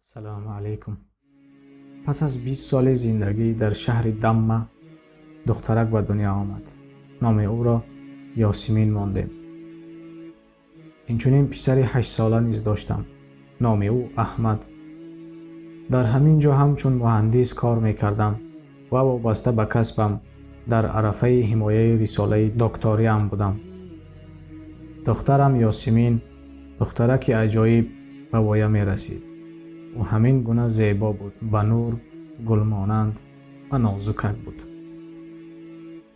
Ассалому алайкум. Пас аз 20 соли зиндагӣ дар шаҳри Дамма духтарак ба дунё омад. Номи ӯро Ёсимин мондем. Инчунин писари 8-сола низ доштам. Номи ӯ Аҳмад. Дар ҳамин ҷо ҳамчун муҳандис кор мекардам ва вобаста ба касбам дар арафаи ҳимояи рисолаи докториам будам. Духтарам Ёсимин духтараки аҷоиб ба воя мерасид. Ӯ ҳамин гуна зебо буд, ба нур, гулмонанд ва нозукак буд.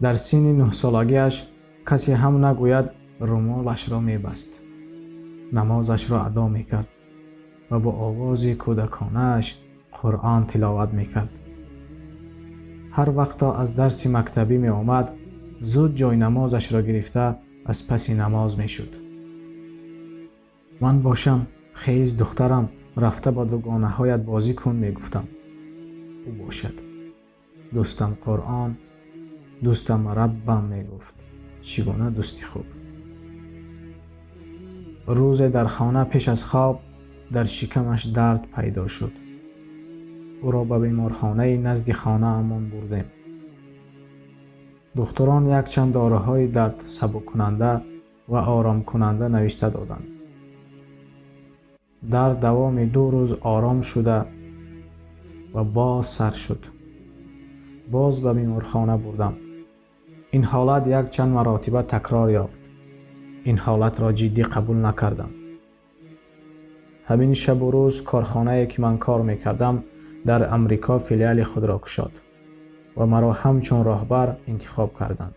Дар синни 9-солагиаш касе ҳам нагӯяд румолашро мебаст, намозашро адо мекард ва бо овози кӯдаконааш Қуръон тиловат мекард. Ҳар вақто аз дарси мактабӣ меомад, зуд ҷойнамозашро гирифта аз паси намоз мешуд. Ман бошам: «Хез, духтарам, рафта ба дугонаҳоят бозӣ кун», мегуфтам. Ӯ бошад: «Дӯстам Қуръон, дӯстам Раббам», мегуфт. Чӣ гуна дӯсти хуб! Рӯзе дар хона пеш аз хоб дар шикамаш дард пайдо шуд. Ӯро ба беморхонаи назди хонаамон бурдем. Духтурон якчанд доруҳои дард сабуккунанда ва оромкунанда навишта доданд. Дард давоми 2 рӯз ором шуда ва боз сар шуд. Боз ба беморхона бурдам. Ин ҳолат якчанд маротиба такрор ёфт. Ин ҳолатро ҷиддӣ қабул накардам. Ҳамин шабу рӯз корхонае ки ман кор мекардам, дар Амрико филиали худро кушод ва маро ҳамчун роҳбар интихоб карданд.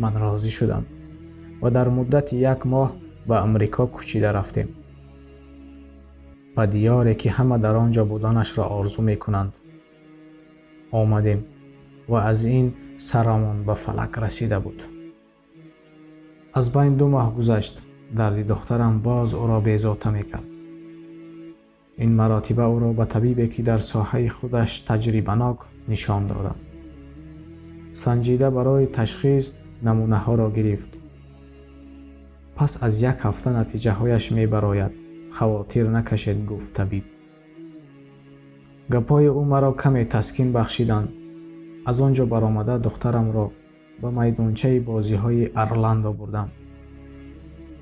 Ман розӣ шудам ва дар муддати як моҳ ба Амрико кӯчида рафтем, ба диёре ки ҳама дар он ҷо буданашро орзу мекунанд. Омадем ва аз ин сарамон ба фалак расида буд. Аз байн 2 моҳ гузашт. Дарди духтарам боз ӯро безота мекард. Ин маротиба ӯро ба табибе ки дар соҳаи худаш таҷрибанок нишон додам. Санҷида барои ташхис намунаҳоро гирифт. «Пас аз як ҳафта натиҷаҳояш мебарояд, хавотир накашед», гуфт табиб. Гапҳои ӯ маро каме таскин бахшиданд. Аз он ҷо баромада духтарамро ба майдончаи бозиҳои Арландо бурдам.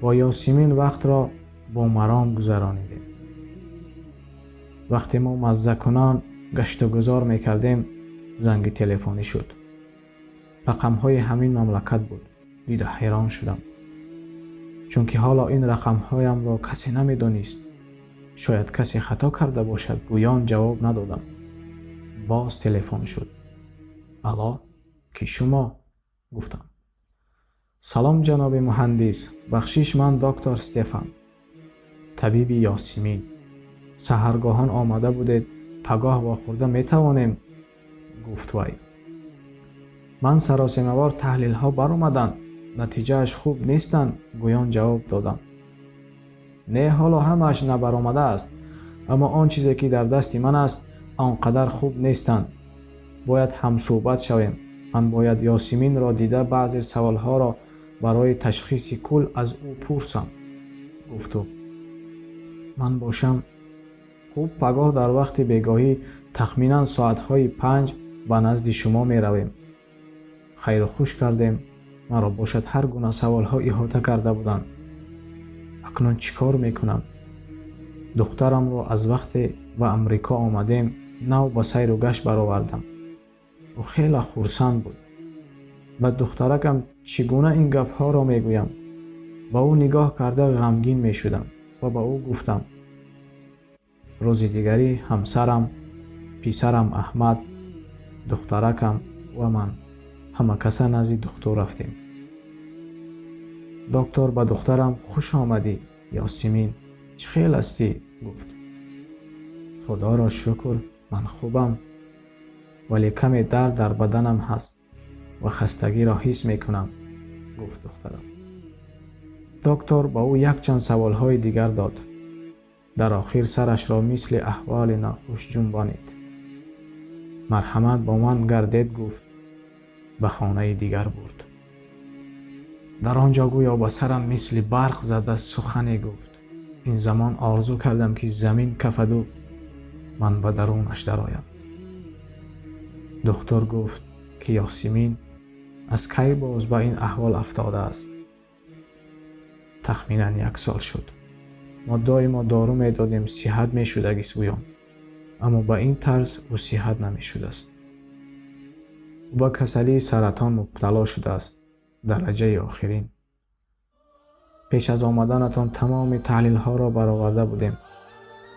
Бо Ёсимин вақтро бо маром гузаронидем. Вақте мо маззакунон гаштугузор мекардем, занги телефонӣ шуд. Рақамҳои ҳамин мамлакат буд. Дида ҳайрон шудам, чунки ҳоло ин рақамҳоямро касе намедонист. Шояд касе хато карда бошад, гӯён ҷавоб надодам. Боз телефон шуд. «Алло, ки шумо?» гуфтам. «Салом, ҷаноби муҳандис, бахшиш, ман доктор Стефан, табиби Ёсимин. Саҳаргоҳон омада будед, пагоҳ вохӯрда метавонем?» гуфт вай. «Ман саросемавор таҳлилҳо баромаданд, натиҷааш хуб нестанд», гӯён ҷавоб додам. «Не, ҳоло ҳамааш набаромадааст, аммо он чизе ки дар дасти ман аст, он қадар хуб нестанд. Бояд ҳамсӯҳбат шавем. Ман бояд Ёсиминро дида баъзе саволҳоро барои ташхиси кул аз ӯ пурсам», гуфт ӯ. Ман бошам: «Хуб, пагоҳ дар вақти бегоҳӣ тахминан соатҳои 5 ба назди шумо меравем». Хайру хуш кардем. Маро бошад ҳар гуна саволҳо иҳота карда буданд. Акнун чӣ кор мекунам? Духтарамро аз вақте ба Амрико омадем нав ба сайру гашт баровардам. Ӯ хеле хурсанд буд. Ба духтаракам чӣ гуна ин гапҳоро мегӯям? Ба ӯ нигоҳ карда ғамгин мешудам ва ба ӯ гуфтам. Рӯзи дигарӣ ҳамсарам, писарам Аҳмад, духтаракам ва ман ҳама каса назди духтур рафтем. Доктор ба духтарам: «Хуш омадӣ, Ёсимин, чӣ хел ҳастӣ?» гуфт. «Худоро шукр, ман хубам, вале каме дард дар баданам ҳаст ва хастагиро ҳис мекунам», гуфт духтарам. Доктор ба ӯ якчанд саволҳои дигар дод. Дар охир сарашро мисли аҳволи нохуш ҷунбонид. «Марҳамат, бо ман гардед», гуфт, ба хонаи дигар бурд. Дар он ҷо гӯё ба сарам мисли барқ зада сухане гуфт. Ин замон орзу кардам, ки замин кафаду Ман ба дарунаш дароям. Духтур гуфт, ки Ёсимин аз кай боз ба ин аҳвол афтодааст? Тахминан 1 сол шуд. Мо доимо дору медодем, сиҳат мешудагист гӯён, аммо ба ин тарз ӯ сиҳат намешудааст. Ӯ ба касалии саратон мубтало шудааст, дараҷаи охирин. Пеш аз омаданатон тамоми таҳлилҳоро бароварда будем.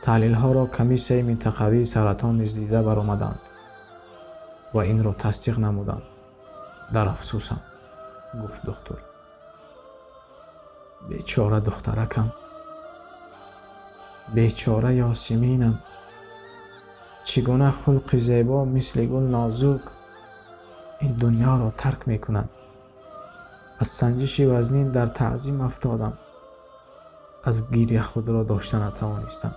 Таҳлилҳоро комиссияи минтақавии саратон низ дида баромаданд ва инро тасдиқ намуданд. Дар афсӯсам, гуфт духтур. Бечора духтаракам, бечора Ёсиминам, чӣ гуна хулқи зебо мисли гул нозук ин дунёро тарк мекунад. Аз санҷиши вазнин дар таъзим афтодам. Аз гиря худро дошта натавонистам.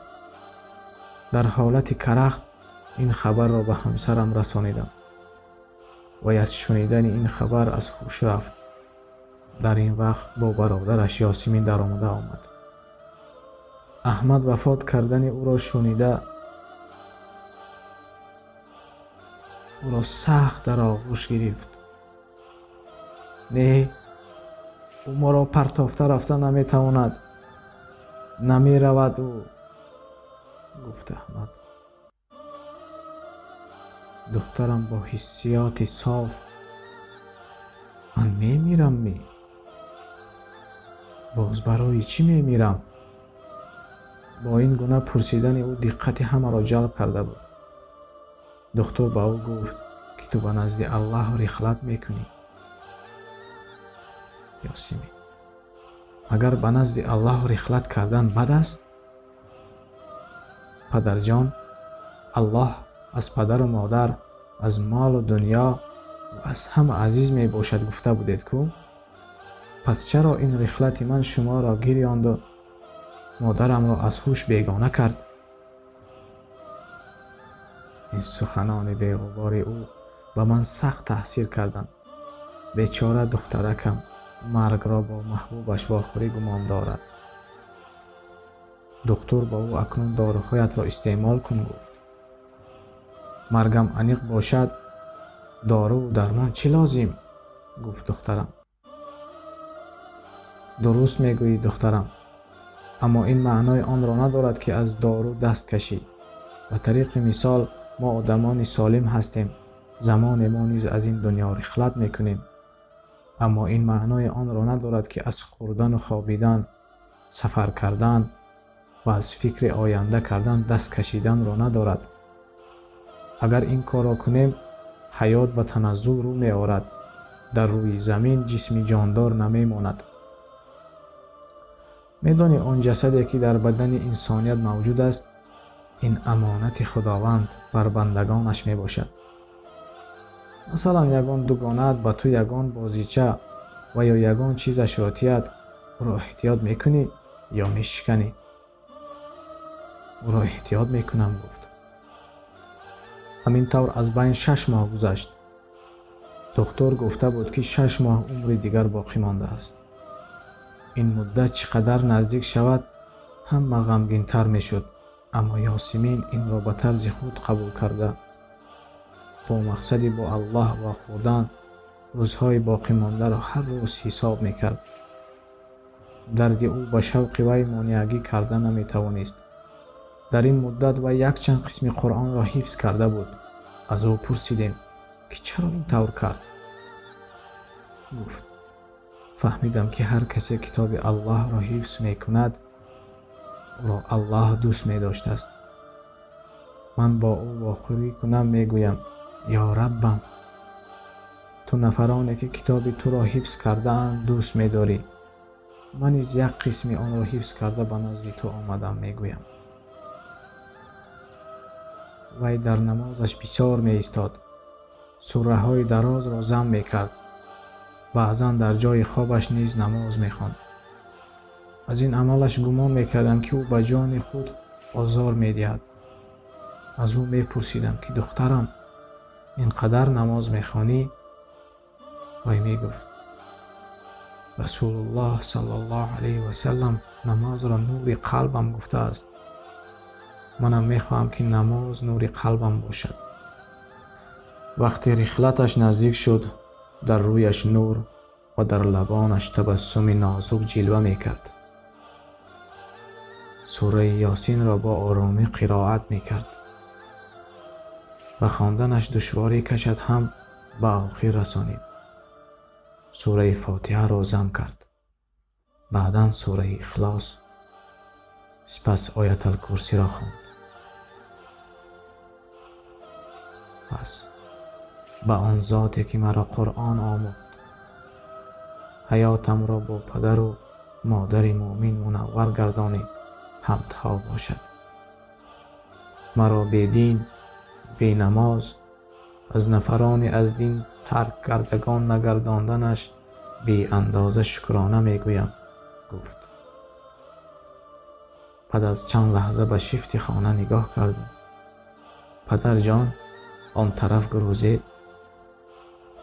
Дар ҳолати карахт ин хабарро ба ҳамсарам расонидам. Вай аз шунидани ин хабар аз ҳуш рафт. Дар ин вақт бо бародараш Ёсимин даромада омад. Аҳмад вафот кардани ӯро шунида ӯро сахт дар оғӯш гирифт. Не, ӯ моро партофта рафта наметавонад. Намеравад ӯ, гуфт Аҳмад. Духтарам бо ҳиссиёти соф: ман мемирам ми? Боз барои чӣ мемирам? Бо ин гуна пурсидани ӯ диққати ҳамаро ҷалб карда буд. Духтур ба ӯ гуфт, ки ту ба назди Аллоҳ рихлат мекунӣ. Ёсимин, агар ба назди Аллоҳ рихлат кардан бад аст? Падарҷон, Аллоҳ аз падару модар, аз молу дунё ва аз ҳама азиз мебошад гуфта будед ку? Пас чаро ин рихлати ман шуморо гирёнду модарамро аз ҳуш бегона кард? Ин суханони беғубори ӯ ба ман сахт таъсир карданд. Бечора духтаракам маргро бо маҳбубаш вохӯрӣ гумон дорад. Духтур ба ӯ акнун доруҳоятро истеъмол кун гуфт. Маргам аниқ бошад, доруву дармон чӣ лозим? Гуфт духтарам. Дуруст мегӯӣ, духтарам, аммо ин маънои онро надорад, ки аз дору даст кашӣ. Ба тариқи мисол, мо одамони солим ҳастем, замоне мо низ аз ин дунё рихлат мекунем. Аммо ин маънои онро надорад, ки аз хӯрдану хобидан, сафар кардан ва аз фикри оянда кардан даст кашиданро надорад. Агар ин корро кунем, ҳаёт ба таназзул рӯ меорад. Дар рӯи замин ҷисми ҷондор намемонад. Медонӣ, он ҷасаде, ки дар бадани инсоният мавҷуд аст, ин амонати Худованд бар бандагонаш мебошад. Масалан, ягон дугонаат ба ту ягон бозича ва ё ягон чизашро тиҳад, ӯро эҳтиёт мекунӣ ё мешиканӣ? Ӯро эҳтиёт мекунам, гуфт. Ҳамин тавр аз байн 6 моҳ гузашт. Духтур гуфта буд, ки 6 моҳ умри дигар боқӣ мондааст. Ин муддат чӣ қадар наздик шавад, ҳама ғамгинтар мешуд, аммо Ёсимин инро ба тарзи худ қабул карда, бо мақсади бо Аллоҳ вохӯрдан рӯзҳои боқимондаро ҳар рӯз ҳисоб мекард. Дарди ӯ ба шавқи вай монеагӣ карда наметавонист. Дар ин муддат вай якчанд қисми Қуръонро ҳифз карда буд. Аз ӯ пурсидем, ки чаро ин тавр кард? Гуфт: фаҳмидам, ки ҳар касе китоби Аллоҳро ҳифз мекунад, ӯро Аллоҳ дӯст медоштааст. Ман бо ӯ вохӯрӣ кунам, мегӯям: ё Раббам, ту нафароне, ки китоби туро ҳифз кардаанд, дӯст медорӣ. Ман низ як қисми онро ҳифз карда ба назди ту омадам, мегӯям. Вай дар намозаш бисёр меистод, сураҳои дарозро зам мекард. Баъзан дар ҷои хобаш низ намоз мехонд. Аз ин амалаш гумон мекардам, ки ӯ ба ҷони худ озор медиҳад. Аз ӯ мепурсидам, ки духтарам, ин қадар намоз мехонӣ? Вай мегуфт: Расулуллоҳ саллаллоҳу алайҳи васаллам намозро нури қалбам гуфтааст. Манам мехоҳам, ки намоз нури қалбам бошад. Вақте рихлаташ наздик шуд, дар рӯяш нур ва дар лабонаш табассуми нозук ҷилва мекард. Сураи Ёсинро бо оромӣ қироат мекард. Ба хонданаш душворӣ кашад ҳам, ба охир расонид. Сураи Фотиҳаро зам кард, баъдан сураи Ихлос, сипас Ояталкурсиро хонд. Пас ба он зоте, ки маро Қуръон омӯхт, ҳаётамро бо падару модари муъмин мунаввар гардонид, ҳамдҳо бошад. Маро бедин, бенамоз, аз нафарони аз дин тарк кардагон нагардонданаш беандоза шукрона мегӯям, гуфт. Пас аз чанд лаҳза ба шифти хона нигоҳ кардам. Падарҷон, он тараф гурезед,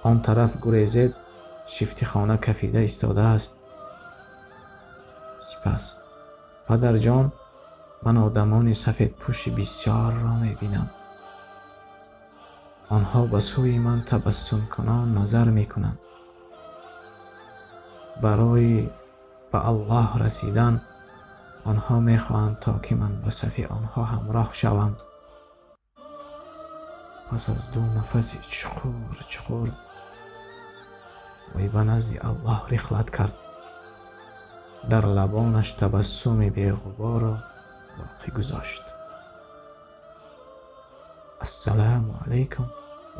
он тараф гурезед, шифти хона кафида истодааст. Сипас: падарҷон, ман одамони сафедпӯши бисёрро мебинам. Онҳо ба сӯи ман табассумкунон назар мекунанд. Барои ба Аллоҳ расидан онҳо мехоҳанд, то ки ман ба сафи онҳо ҳамроҳ шавам. Пас аз ду нафаси чуқур чуқур вай ба назди Аллоҳ рихлат кард. Дар лабонаш табассуми беғуборро боқӣ гузошт. Ассалому алайкум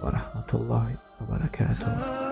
ва раҳматуллоҳи ва баракатуҳ.